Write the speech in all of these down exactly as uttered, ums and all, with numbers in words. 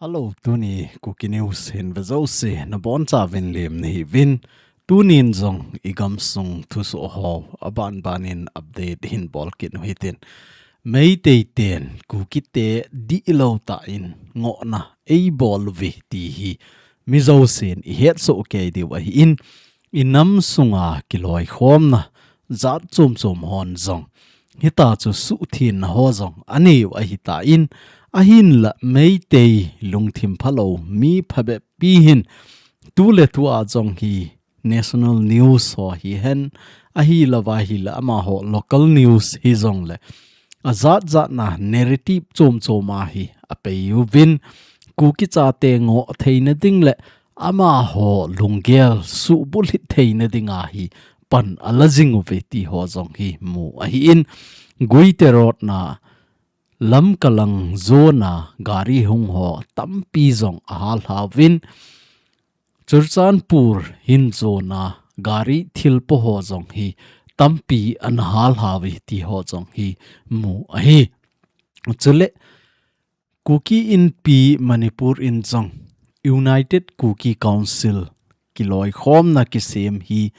Hello, tuni Kuki News hin ve jouse nabonchauvin lemna hiuvin. Tunin jong i gamsung thusoh ho aban banin update hin bol kit u hitin. Meitei ten Kukite dihlou tah in ngohna eibol uve ti hi mi jousen ihet soh kei diu ahin, i nam sunga kiloikhomna jat chom chom hon jong hitia chu suhthengna ho jong anei u ahitan, ahinla Meitei lungthim phalou mi phabep pi hin tuletua jong hi national news ho hihen, ahilouva ahile amaho local news hijongle ajat jatna narrative chom chom a hi apei uvin, Kuki chate ngoh theina ding le amaho lunggel suhbulhit theina dinga hi pan ala jing uve ti ho jong hi mu ahin, Guite Road na Lamka lang jona gari hung ho tampi jong ahal hauvin, Churachandpur hin jona gari thilpo ho jong hi tampi ana hal hauve ti ho jong hi mu ahi. Chule Kuki Inpi Manipur in jong United Kuki Council kiloikhomna kisem hi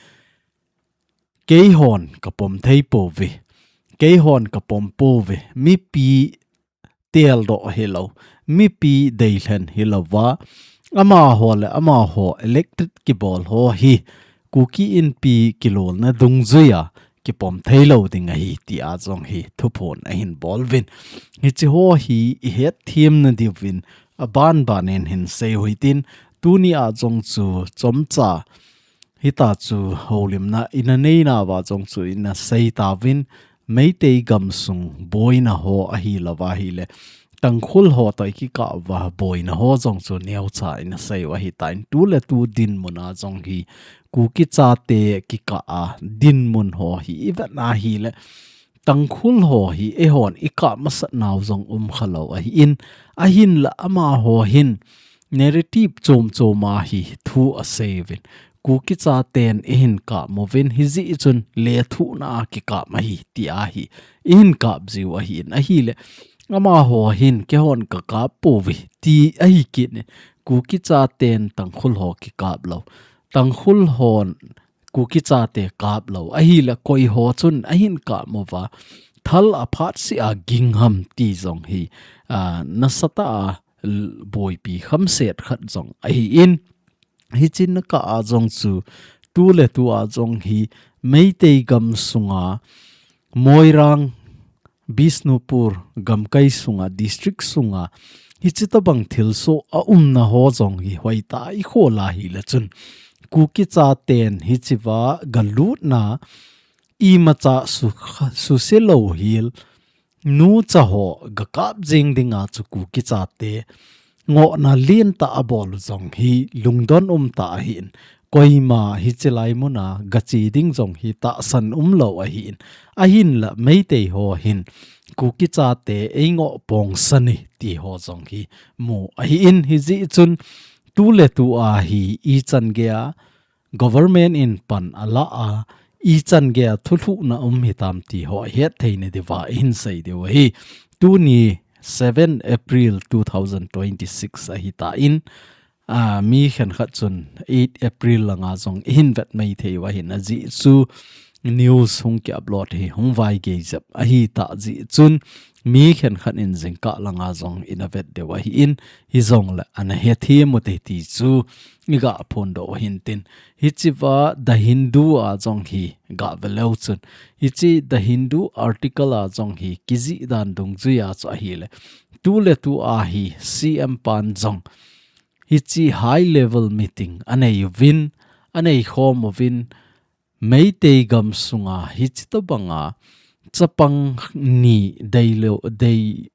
keihon kapom thei pouve, keihon kapom pouve, mipi teldoh hilou, mipi deilhen hilouva, amaho le amaho elected kibol ho hi Kuki Inpi kilolna dungjuia kipom theilou ding ahi tia jong hi thuphon ahin bol uvin. Hiche ho hi ihet themna diuvin aban banin hin sei u hitin, tunia jong chu chomcha hitia chu houlimna ina neinauva jong chu ina sei tauvin, Meitei gamsung boina ho ahilouva ahile Tangkhul ho toh ikikah uva boina ho jong chu neocha ina sei u ahitan, tuletu dinmuna jong hi Kuki chate kikah a dinmun ho hi ivet na ahile Tangkhul ho hi eihon ikah masat nau jong umkhalou ahin, ahinla amaho hin narrative chom chom a hi thu asei uvin, Kuki chaten eihin kap uvin, hijeh chun lethuhna a kikap ahi tia hi eihin kap jiu ahin, ahile amaho hin keihon kakap pouve ti ahi kit in, Kuki chaten Tangkhul ho kikap lou, Tangkhul hon Kuki chate kap lou ahile koi ho chun ahin kap uva, thal aphat seh a ging ham ti jong hi, a, nasatah a l-, boipi khamset khat jong ahin, hiche na kah a jong chu tuletua jong hi Meitei gamsunga Moirang, Bishnupur gamkai sunga, district sunga, hiche tobang thilsoh aumna ho jong hi hoitah a ikhol a ahile chun, Kuki chaten hichea galutna imacha su-, suse lou hel, nucha ho gakap jing dinga chu Kuki chate ngohna lentah abol u jong hi lungdon umtah ahin, koima hiche lai muna gache ding jong hi tahsan umlou ahin, ahinla Meitei ho hin Kuki chate eingoh pongsan e ti ho jong hi mu ahin, hijeh chun tuletua hi ichan geiya government in pan ala a, ichan geiya thulhuhna um hitam ti ho ahet theina diuva ihin sei diu ahi. Tuni seven April two thousand twenty-six ahitan, a, mi khenkhat chun eight April langa jong ihin vet maithei u ahin, ajeh chu news hung ki upload hi hung vaigei jep ahitah jeh chun, mi khenkhat in jingkah langa jong ina vet diu ahin, hijongle ana hethem ute ti chu iga phondoh u hintin. Hichea The Hindu a jong hi gave leu chun, hiche The Hindu article a jong hi kijih dan dungjuia chu ahile, tuletua hi C M pan jong hiche high level meeting anei uvin, anei khom uvin, Meitei gamsunga hiche tobanga chapang ni deilou, dei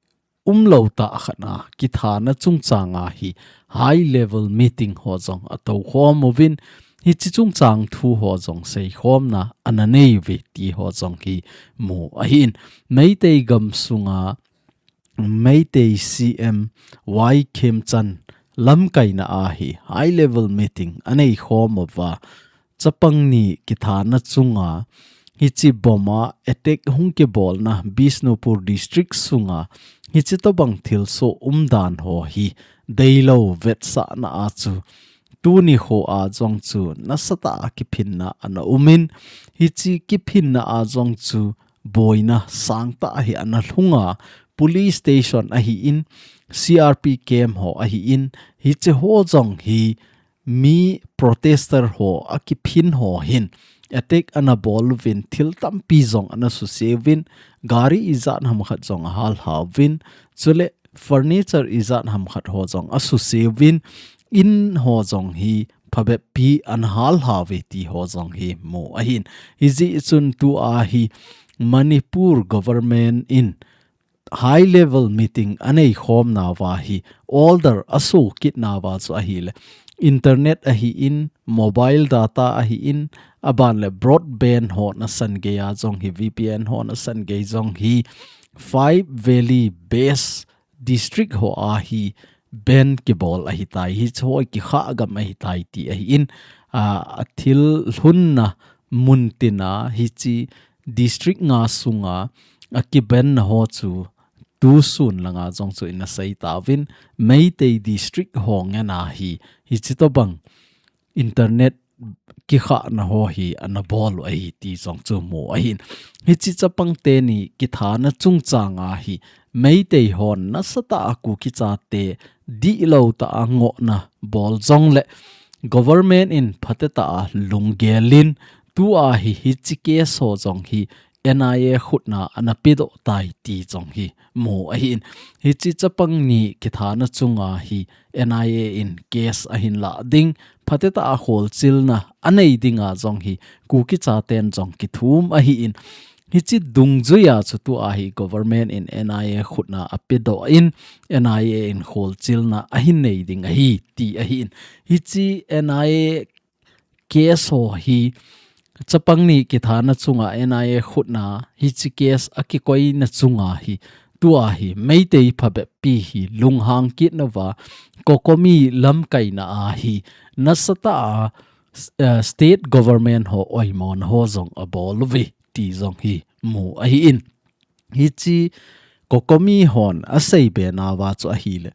umlou tah khat a kithana chungchanga hi high level meeting ho jong atou khom uvin, hiche chungchang thu ho jong seikhomna ana nei uve ti ho jong hi mu ahin, Meitei gamsunga Meitei C M Y Khemchand lamkaina a hi high level meeting anei khom uva, chapang ni kithana chunga hiche bomb a attack hung kibolna Bishnupur district sunga hiche tobang thilsoh umdan ho hi deilou vetsahna a chu tuni ho a jong chu nasatah a kiphinna ana umin, hiche kiphinna a jong chu boina sangtah hi ana lhunga, police station ahin, C R P camp ho ahin, hiche ho jong hi mi protester ho akiphin ho hin attack ana bol uvin, thil tampi jong ana suse uvin, gari ijat ham khat jong ahal lha uvin, chule furniture ijat ham khat ho jong asuse uvin, in ho jong hi phabep pi ana hal lha uve ti ho jong hi mu ahin. Hijeh chun tua hi Manipur government in high level meeting anei khom nauva hi order aso kit nauva chu ahile, internet ahin, mobile data ahin, aban le broadband ho nasan gei a jong hi, V P N ho nasan gei jong hi, five valley base district ho a hi ban kibol ahitai, hiche ho kikha gam ahitai ti ahin, a, athil lhunna mun tina hiche district nga sunga akibanna ho chu tusun langa jong chu ina sei tauvin, Meitei district ho ngen a hi, hiche tobang internet kikhahna ho hi ana bol u ahi ti jong chu mu ahin. Hiche chapang teni kithana chungchang a hi Meitei hon nasatah a Kuki chate dihlou tah a ngohna bol jongle government in phatetah a lunggel in tua hi hiche case ho jong hi N I A khutna ana pedoh tai ti jong hi mu ahin. Hiche chapang ni kithana chunga hi N I A in case ahin lah ding, phatetah a kholchilna anei dinga jong hi Kuki chaten jong kithum ahin. Hiche dungjuia chu tua hi government in N I A khutna apedoh in, N I A in kholchilna ahin nei ding ahi ti ahin. Hiche N I A case ho hi chapang ni kithana chunga N I A khutna hiche case akikoina chunga hi tua hi Meitei phabep pi hi lunghang kit nauva, COCOMI lamkaina a hi nasatah a, eh, state government ho oimona ho jong abol uve ti jong hi mu ahin. Hiche COCOMI hon asei be nauva chu ahile,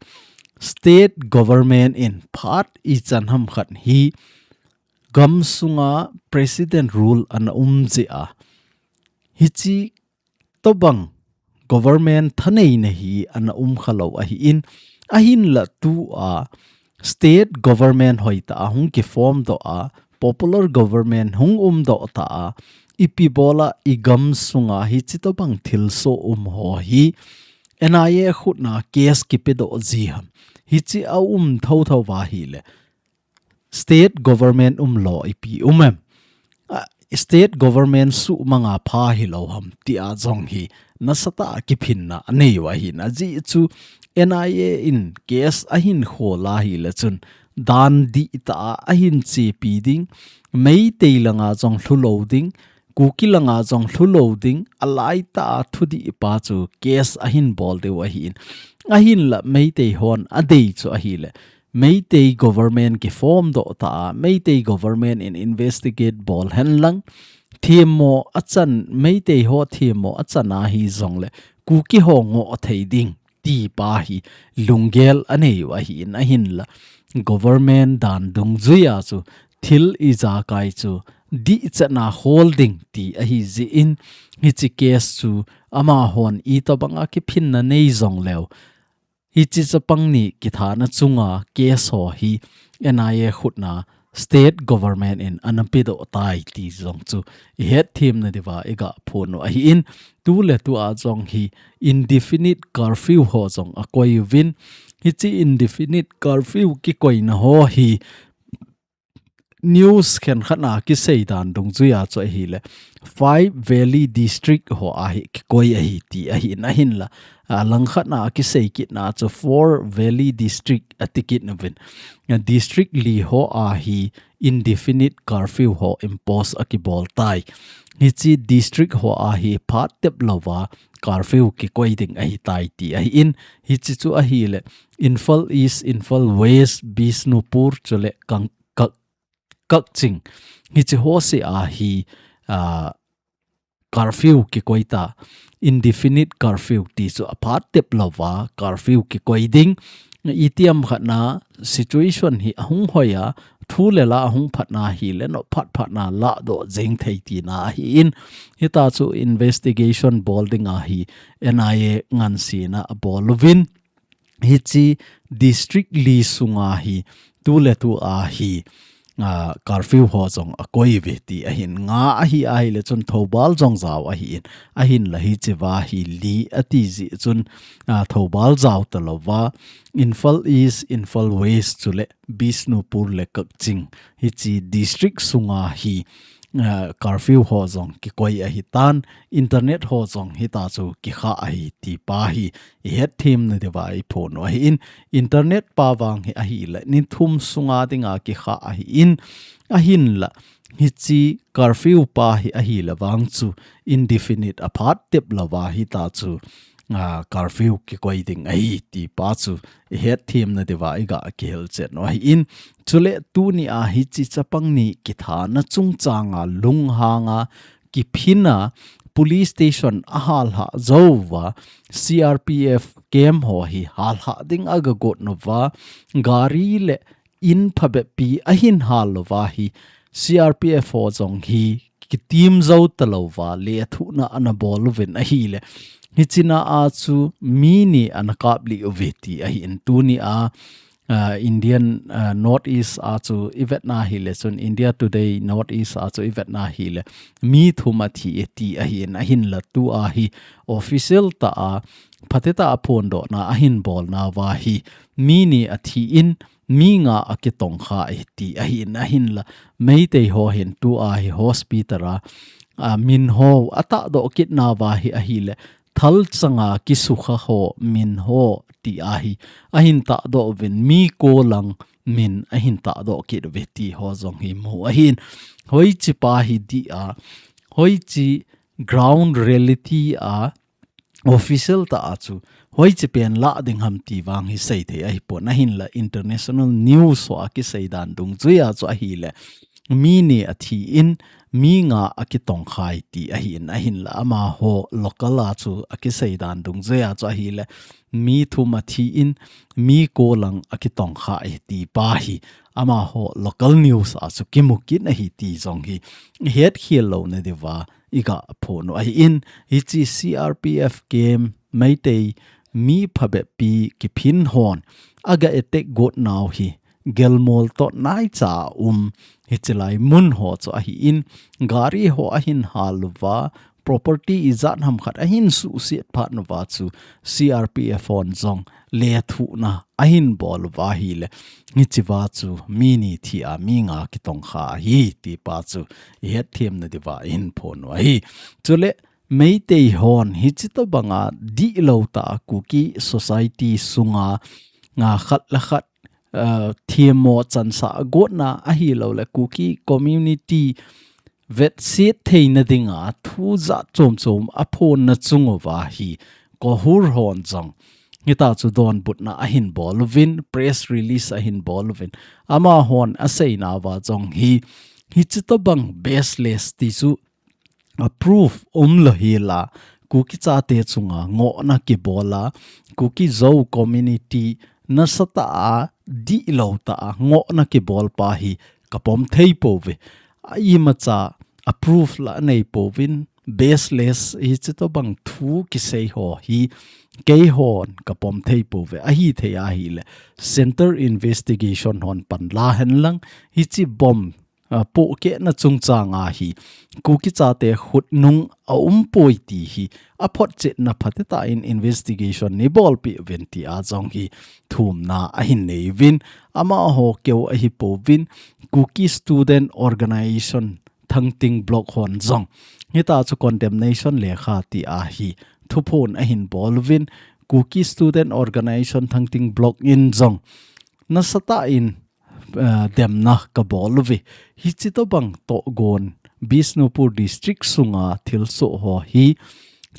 state government in phat ichan ham khat hi gam sunga president rule ana um jeh a, hiche tobang government thaneina hi ana um khalou ahin, ahinla tua state government hoitah a hung kiform doh a, popular government hung umdoh tah a, ipi bola igam sunga hiche tobang thilsoh um ho hi N I A khutna case kipedoh ji ham? Hiche aum thotho uva ahile, state government umlou ipi um em? A, state government suhmanga pha hilou ham tia jong hi nasatah a kiphinna anei u ahin, ajeh chu N I A in case ahin khol a ahile chun dan dihtah a ahin chepi ding, Meitei langa jong lhulou ding, Kuki langa jong lhulou ding, alaitah a thudih pa chu case ahin bol diu ahin. Ahinla Meitei hon adei chu ahile, Meitei government kiform doh tah a, Meitei government in investigate bol henlang, themmo achan, Meitei ho themmo achan ahi jongle, Kuki ho ngoh thei ding ti pa hi lunggel anei u ahin, ahinla government dan dungjuia chu thil ijakai chu dihchetna khol ding ti ahi jeh in, hiche case chu amahon itobanga kiphinna nei jongleu, hiche chapang ni kithana chunga case ho hi N I A khutna state government in ana pedoh tai ti jong chu ihet themna diuva iga phon u ahin, tu le tua jong hi indefinite curfew ho jong akoi uvin, hiche indefinite curfew kikoina ho hi news khenkhat na kisei dan dungjuia chu ahile, Five Valley District ho a hi kikoi ahi ti ahin, ahinla, a, langkhat na kisei kitna chu Four Valley District ati kit nauvin. A, district li ho a hi indefinite curfew ho impose akibol tai. Hiche district ho a hi phat tep louva curfew kikoi ding ahitai ti ahin, hiche chu ahile, Imphal East, Imphal West, Bishnupur, chule Kang-, Ka-, Kakching. Hiche ho se a hi, a, curfew kikoi ta, indefinite curfew ti chu aphat tep louva curfew kikoi ding. itiham khatna situation hi ahung hoiya, thu le la ahung phatna hi le nophat phatna ladoh jeng thei tina ahin, hitachu investigation bol dinga hi N I A ngansena abol uvin, hiche district li sunga hi, tu le tu a hi, a, curfew ho jong akoi uve ti ahin, nga ahi, ahile chun Thoubal jong jao ahin, ahinla hichea hi li ati jeh chun, a, Thoubal jao talouva, Imphal East, Imphal West chule Bishnupur le Kakching, hiche district sunga hi, a, curfew ho jong kikoi ahitan, internet ho jong hitachu kikha ahi tipa hi ihet themna diuva iphon u ahin, internet pa vang hi ahile ni thum sunga dinga kikha ahin, ahinla hiche curfew pa hi ahile vang chu indefinite aphat tep louva hitachu, a, curfew kikoi ding ahi tipa chu ihet themna diuva iga kihilchet u ahin, chule tunia hiche chapang ni kithana chungchanga lunghanga kiphina police station ahal lhah jouva, C R P F camp ho hi hal lhah ding aga got uva, gari le in phabep pi ahin hal louva hi, C R P F ho jong hi kitim jou talouva, lethuhna ana bol uvin ahile, hichea chu mi ni ana kaplih uve ti ahin, tunia, a, Indian, a, North East a chu ivetna hile chun, India Today North East a chu ivetna hile mi thum athi e ti ahin, ahinla tua hi official tah a phatecha a phondohna ahin bolnauva hi mi ni athin, mi nga akitongkha e ti ahin, ahinla Meitei ho hin tua hi hospital a, a, min ho atahdoh kitnauva hi ahile, thalchanga kisukha ho min ho ti ahi, ahin tahdoh uvin, mi ko lang min ahin tahdoh kit uve ti ho jong hi mu ahin, hoiche pa hi dia, hoiche ground reality a official tah a chu hoiche pen lah ding ham ti vang hi seithei ahipon, ahinla international news ho a kisei dan dungjuia chu ahile mi ni athin, mi nga akitongkha e ti ahin, ahinla amaho local a chu akisei dan dungjuia chu ahile mi thum athin, mi ko lang akitongkha e tipa hi amaho local news a chu kimu kit ahi ti jong hi ihet khel louna diuva iga phon u ahin, hiche C R P F camp Meitei mi phabep pi kiphin hon aga attack got nau hi Gelmol toh naicha um, hiche lai mun ho chu ahin, gari ho ahin hal uva, property ijat ham khat ahin suhset phat uva chu C R P F hon jong lethuhna ahin bol uva ahile, hichea chu mi ni thi a mi nga kitongkha ahi tipa chu ihet themna diuva ihin phon u ahi. Chule Meitei hon hiche tobanga dihlou tah a Kuki society sunga, a, khat le khat, a, themmo chansah gotna ahilouleh Kuki community vetset theina dinga thu jat chom chom aphonna chung uva hi KOHUR hon jong hitachu donbutna ahin bol uvin, press release ahin bol uvin, amahon aseinauva jong hi, hiche tobang baseless ti chu a proof umlou hela, Kuki chate chunga ngohna kibola, Kuki Zo community nasatah a dihlou tah a ngohna kibolpa hi kapom thei pouve. A imacha a proof la anei pouvin, baseless hiche tobang thu kisei ho hi keihon kapom thei pouve. Ahithei ahile, Centre Investigation hon pan la henlang, hiche bomb, a, pohkehna chungchanga hi Kuki chate khutnung aumpoi ti hi aphotchetna phatetah in investigation neibolpeh uvin tia jong hi thumna ahin nei uvin, amaho keu ahipouvin, Kuki Student Organisation Thangting Block hon jong hitachu condemnation lekha tia hi thuphon ahin bol uvin, Kuki Student Organisation Thangting Block in jong nasatah in, eh, demna kabol uve. Hiche tobang tohgon Bishnupur District sunga thilsoh ho hi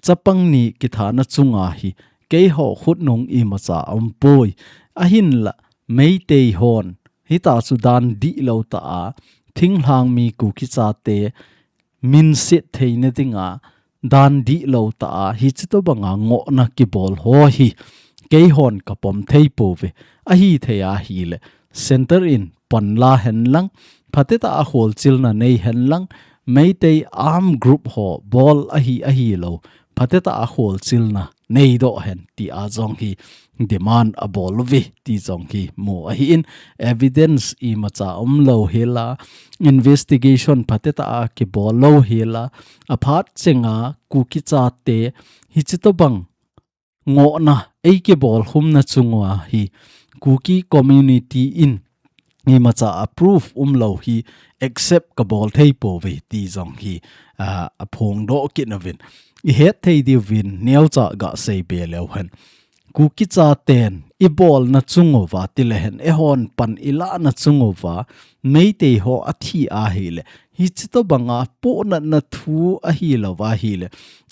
chapang ni kithana chunga hi keiho khutnung imacha aumpoi. Ahinla Meitei hon hitachu dan dihlou tah a thinglhang mi Kuki chate minset theina dinga dan dihlou tah a hiche tobanga ngohna kibol ho hi keihon kapom thei pouve. Ahithei ahile, center in panla henlang, phatecha a kholchilna nei henlang, Meitei arm group ho bol ahi ahilou, phatecha a kholchilna neidoh hen tia jong hi demand abol uve ti jong hi mu ahin, evidence imacha umlou hela, investigation phatecha a kibol lou hela, aphat chenga Kuki chate hichi tobang ngohna eikibol khumna chunga hi Kuki community in imacha a proof umlou hi accept kabol thei pouve ti jong hi, ah, aphongdoh kit nauvin. Ihet thei diuvin neocha gasei be leu hen. Kuki chaten ibolna chunguva tilehen, eihon pan ilahna chunguva, Meitei ho athi ahile, hichi tobanga pohnatna thu ahilou ahile,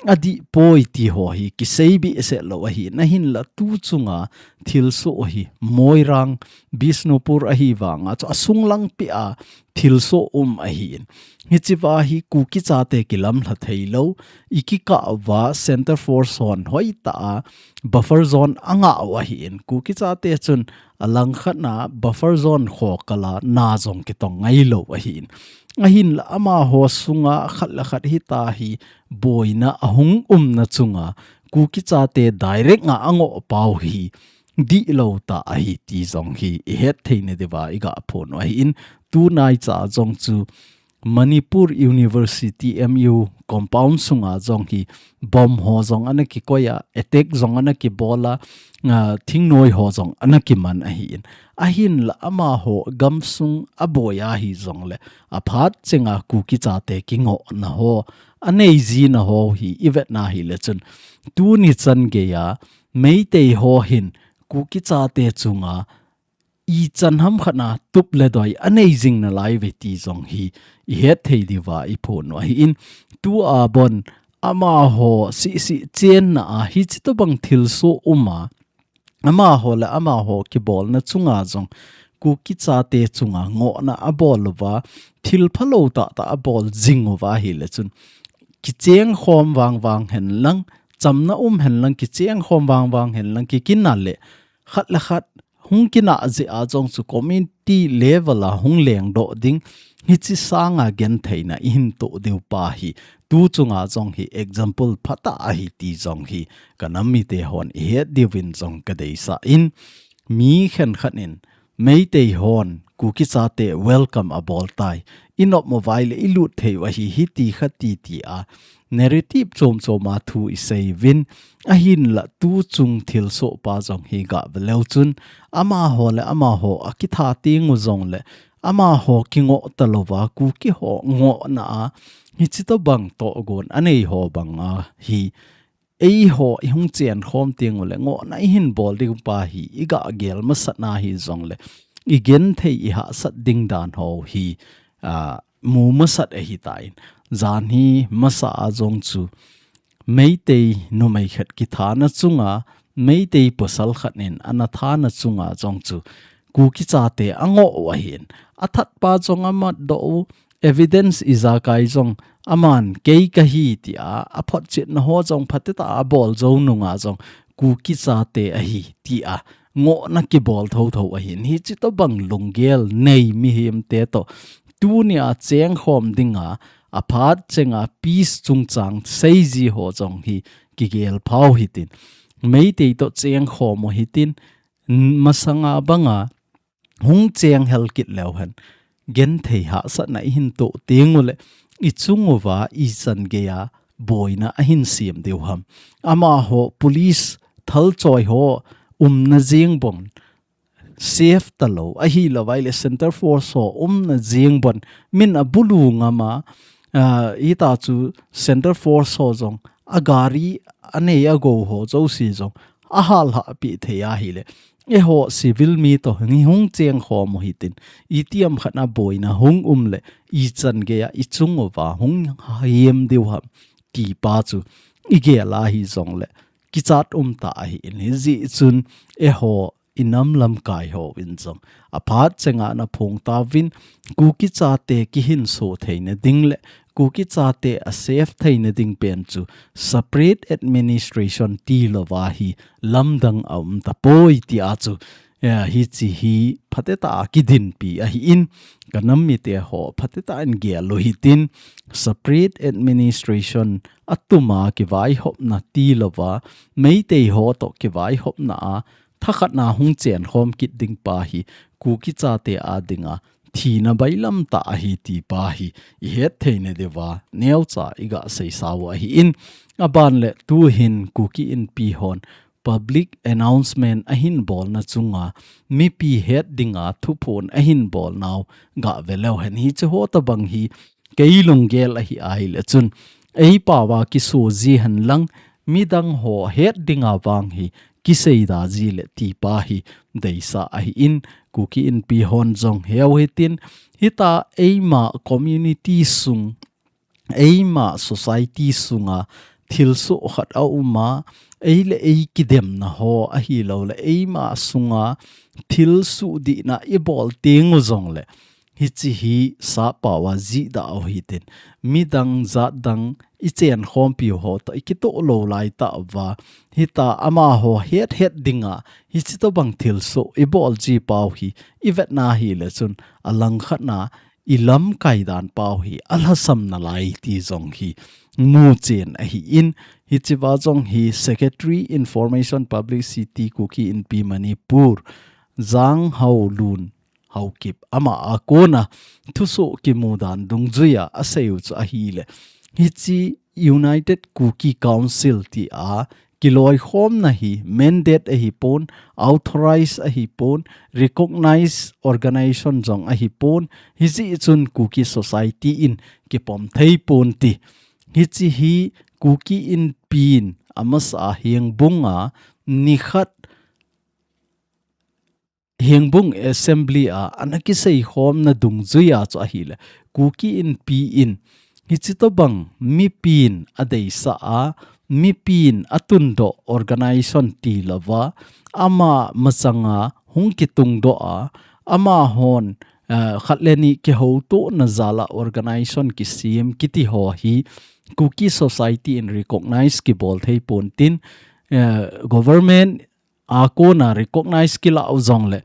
adih poi ti ho hi kisei behseh lou ahi, ahinla tu chunga thilsoh hi Moirang, Bishnupur ahivanga chu asunglang pia thilsoh um ahin. Hichiva hi Kuki chate kilamlha theilou, ikikah uva Centre Force hon hoitah a buffer zone angah u ahin. Kuki chate chun alangkhatna buffer zone khokala na jong kitong ngailou ahin. Ahinla amaho sunga khat le khat hita hi boina ahung umna chunga Kuki chate direct nga angoh pau hi dihlou tah ahi ti jong hi ihet thei nadiuva iga phon u ahin. Tunaicha jong chu Manipur University M U compound sunga jong hi bomb ho jong ana kikoi a, attack jong ana kibol a, ah, thingnoi ho jong ana kiman ahin. Ahinla amaho gamsung aboi ahi jongle, aphat chenga Kuki chate kingohna ho, anei jina ho hi ivetna hile chun, tuni chan geiya Meitei ho hin Kuki chate chunga ichan hamkhat a tup le doi anei jing nalaiuve ti jong hi ihet thei diuva iphon u ahin. Tua bon amaho sisi chenna a hichi tobang thilsoh uma, amaho le amaho kibolna chunga jong Kuki chate chunga ngohna abol uva, thil phalou tahtah abol jing uva ahile chun, kicheng khom vangvang henlang, chamna um henlang, kicheng khom vangvang henlang, kikinah le khat le khat hung kinah jeh a jong chu community level a hung lengdoh ding, hichi sanga gentheina ihin toh diu pa hi tu chunga jong hi example phatah ahi ti jong hi kanam mite hon ihet diuvin jong kadeisah in, mi khenkhat in Meitei hon Kuki chate welcome abol tai, inop mo vai le ilut thei u ahi hiti khati tia narrative chom choma thu isei uvin, ahinla tu chung thilsoh pa jong hi gave leu chun, amaho le amaho akitha teng u jongle, amaho kingoh talouva Kuki ho ngohna a hichi tobang tohgon anei ho banga hi eiho ihung chen khom teng u le ngohna ihin bol diu pa hi iga gel masat na hi jongle, igenthei ihahsat ding dan ho hi, ah, mu masat ahitan. Jan hi masa a jong chu Meitei numei khat kithana chunga, Meitei pasal khat in ana thana chunga jong chu Kuki chate angoh u ahin. Athat pa jong amatdoh u, evidence ijakai jong aman kei kahi tia aphotchetna ho jong phatecha abol jou nunga jong Kuki chate ahi tia ngohna kibol thotho ahin. Hichi tobang lunggel nei mihemte toh tunia chengkhom dinga, aphat chenga peace chungchang seiji ho jong hi kigel phau hitin. Meitei toh chengkhom u hitin, masanga banga hung cheng hel kit leu hen, genthei hahsatna ihin toh teng u le, ichung uva ichan geiya boina ahin sem diu ham. Amaho police thalchoi ho umna jeng bon safe talou, ahilou vai le Centre Force ho umna jeng bon min abulu ngama, ah, hita chu Centre Force ho jong agari anei agou ho jouse jong ahal hahpi thei ahile, eiho civil mi toh hi hung chengkhom u hitin, itiham khat a boina hung um le, ichan geiya ichung uva hung hem diu ham ti pa chu igel ahi jongle, kichat um tah ahin. Hijeh chun eiho inam lamkai hon jong aphat chenga ana phong tauvin, Kuki chate kihinso theina ding le Kuki chate a safe theina ding pen chu separate administration tilouva hi lamdang aum tapoi tia chu, eh, hiche hi phatecha a kidinpi ahin, ka nam mite ho phatecha in gel u hitin, separate administration atuma kivaihopna tilouva, Meitei ho toh kivaihopna a thakhatna hung chenkhom kit ding pa hi Kuki chate a dinga thina bailam tah ahi ti pa hi ihet theina diuva neocha iga seisa u ahin, aban le tuhin Kuki Inpi hon public announcement ahin bolna chunga mipi het dinga thuphon ahin bolnau ga veleu hen, hiche ho tabang hi kei lunggel ahi ahile chun, ei paova kiso ji hen lang, midang ho het dinga vang hi kiseida ji le ti pa hi deisah ahin, Kuki Inpi hon jong heu hitin, hitia eima community sung, eima society sunga thilsoh khat aum a, ei le ei kidemna ho ahilou le, eima sunga thilsoh dihna ibol teng u jong le, hiche hi sappao a jihda u hitin, midang jatdang ichenkhompi u ho toh ikitoh lou lai tah uva, hitia amaho het het dinga hiche tobang thilsoh ibol ji pau hi ivetna hile chun, alangkhatna ilamkai dan pau hi alhasam nalai ti jong hi muchen ahin, hichea jong hi Secretary Information Publicity Kuki Inpi Manipur, Janghaolun Haokip, ama a kona thusoh kimu dan dungjuia asei u chu ahile, hiche United Kuki Council tia kiloikhomna hi mandate ahipon, authorize ahipon, recognize organization jong ahipon, hijeh chun Kuki Society in kipom thei ponte. Hiche hi Kuki Inpi in amasa a Hengbung a nikhat Hengbung Assembly a ana kiseikhomna dungjuia chu ahile, Kuki Inpi in hiche tobang mipin adeisah a, mipin atundoh organization tilouva, ama masanga hung kitungdoh a, amahon, eh, khat le ni kihoutohna jal a organization kisem kiti ho hi Kuki Society in recognize kibol thei ponte, eh, government a kona recognize kilah u jong le,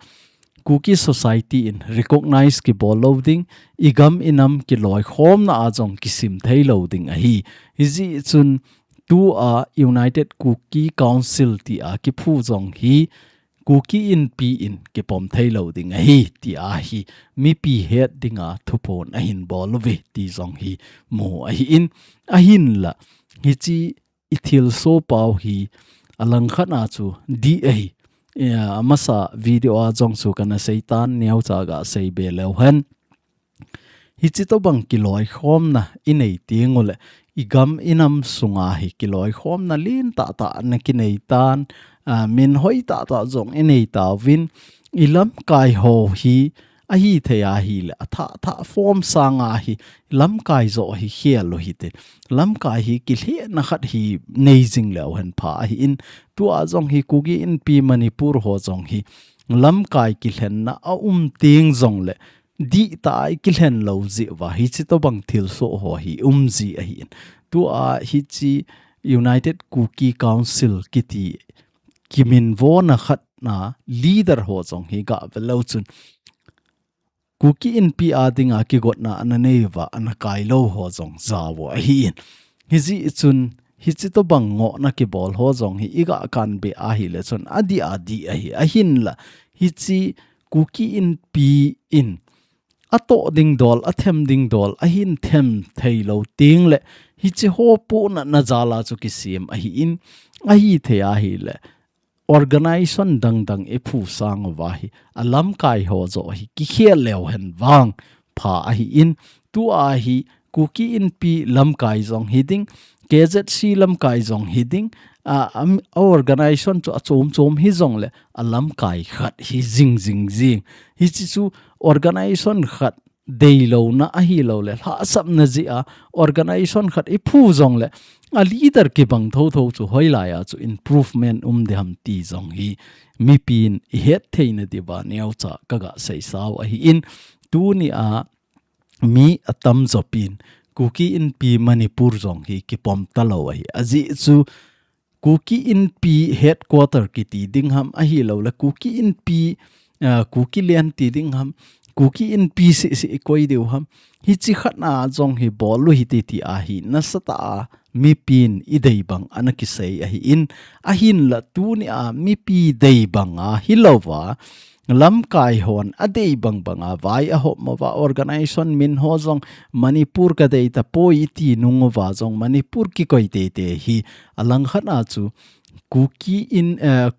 Kuki Society in recognize kibol lou ding, igam inam kiloikhomna a jong kisim thei lou ding ahi. Hijeh chun tua United Kuki Council tia kiphu jong hi Kuki Inpi in kipom thei lou ding ahi, tia hi mipi het dinga thuphon ahin bol uve ti jong hi mu ahin, ahinla hiche ithilsoh pau hi alangkhatna chu dih ahi. Amasa video a jong chu kana seitan, neocha ga seibe leu hen. Hiche tobang kiloikhomna inei teng u le, igam inam sunga hi kiloikhomna lentah tah ana kinei tan, a, min hoi tah tah jong inei tauvin, ilamkai ho hi ahithei ahile, athah thah form sanga hi lamkai joh hi khel u hite. Lamkai hi kilhehna khat hi nei jing leu hen pha ahin, tua jong hi Kuki Inpi Manipur ho jong hi lamkai kilhenna aum teng jong le, dihtah a ikilhen lou jeh uva hiche tobang thilsoh ho hi um ji ahin. Tua hiche United Kuki Council kiti kiminvona khatna leader ho jong hi ga veleu chun, Kuki Inpi a dinga kigotna ana nei uva ana kai lou ho jong jao ahin. Hijeh chun hiche tobang ngohna kibol ho jong hi iga kanbe ahile chun adih adih ahi, ahinla hiche Kuki Inpi in atoh ding dol, athem ding dol ahin them thei lou teng le, hiche ho pohnatna jal a chu kisem ahin, ahithei ahile, organization dangdang iphu sang uva hi alamkai ho joh hi kikhel leu hen vang pha ahin, tua hi Kuki Inpi lamkai jong hiding, K Z C lamkai jong hiding, a, am, a organization chu achom chom hijong le, alamkai khat hi jing jing jing. Hiche chu organization khat deilouna ahilouleh lhahsamna jeh a organization khat iphu jongleh a leader kibang thotho chu hoilai a chu improvement um ding ham ti jong hi mipin ihet theina diuva neocha kaga seisau ahin, tuni a mi atamjo pin Kuki Inpi Manipur jong hi kipom talou ahi. Ajeh chu Kuki Inpi headquarter kiti ding ham ahilouleh Kuki Inpi, ah, Kuki Lian ti ding ham, Kuki Inpi sisi ikoi diu ham, hichi khat na jong hi bol u hite ti ahi nasatah a mipin idei bang ana kisei ahin, ahinla tuni a mipi dei bang a hilouva lamkai hon adei bang bang a vai ahop mouva organization min ho jong Manipur kadei tapoi iti nung uva jong Manipur kikoi teitei hi alang khat a chu Kuki in, eh,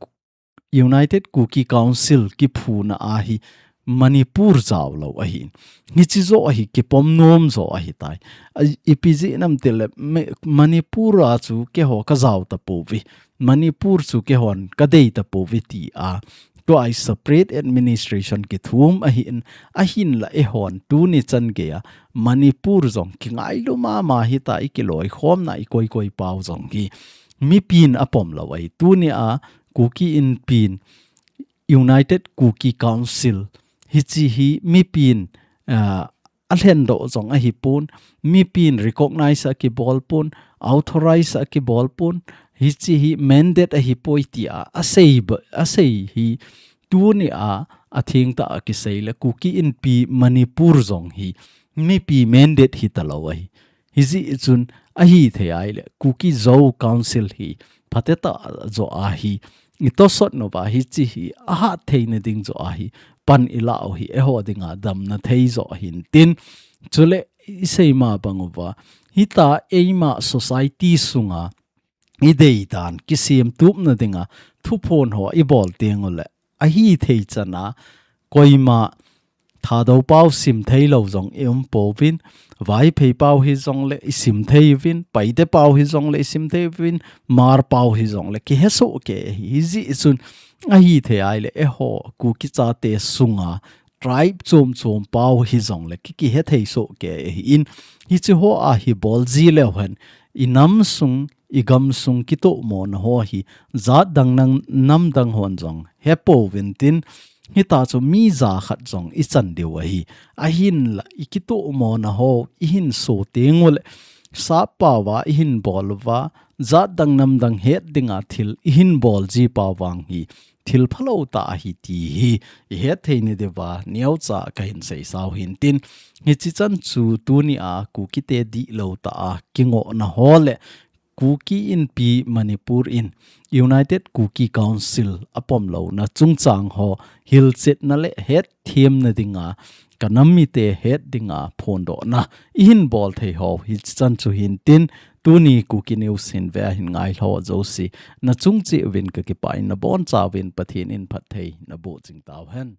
United Kuki Council kiphuna ahi Manipur jaolou ahi. Hichi jo ahi kipom nom jo ahitai. A, ipi jeh ham itileh me-, Manipur a chu keiho kajao tapouve. Manipur chu keihon kadei tapouve ti a. Tua hi separate administration kithum ahin, ahinla eihon tuni chan geiya Manipur jong kingailu mama hita ikiloikhomna ikoi koi pau jong hi mipin apom lou ahi. Tuni a Kuki Inpin United Kuki Council hichi hi mipin, ah, alhendoh jong ahipon, mipin recognize akibol pon, authorize akibol pon, hichi hi mandate ahipoi tia asei ba, asei hi tuni a athengtah a kiseileh Kuki Inpi Manipur jong hi mipi mandate hitalou ahi. Hijeh chun ahithei ahileh Kuki Zo Council hi phatecha jo ahi, itosot nouva hichi hi ahat theina ding jo ahi, pan ilah u hi eiho dinga damna thei jo ahin tin. Chuleh isei ma bang uva hita eima society sunga idei dan kisemtupna dinga thuphon ho ibol teng uleh ahithei chan a koima Thadou pau sim theilou jong ium pouvin, Vaiphei pau hijongleh isim thei uvin, Paite pau hijongleh isim thei uvin, Hmar pau hijongleh kihesoh kei ahi. Hijeh chun ahithei ahileh eiho Kuki chate sunga tribe chom chom pau hijongleh ki, kihethei soh kei ahin, hichi ho a hi bol ji leu hen inam sung, igam sung kitohmona ho hi jat dang nang, nam dang hon jong hepouvin tin, hita chu mi jakhat jong ichan diu ahi. Ahinla ikitohmona ho ihin so teng uleh, sap pau a ihin bol uva, jat dang nam dang het dinga thil ihin bol ji pau vang hi thil phalou tah ahi ti hi ihet theina diuva neocha kahin seisau hin tin, hichi chan chu tuni a Kukite dihlou tah a kingohna ho leh Kuki Inpi Manipur in United Kuki Council apom louna chungchang ho hilchetna leh hetthemna dinga ka nam mite het dinga phondohna ihin bol thei ho hichi chan chu hin tin, tuni Kuki News hin ve a hin ngailhah jouse nachung cheh uvin kakipah in, nabonchauvin Pathen in phatthei naboh jing tauhen.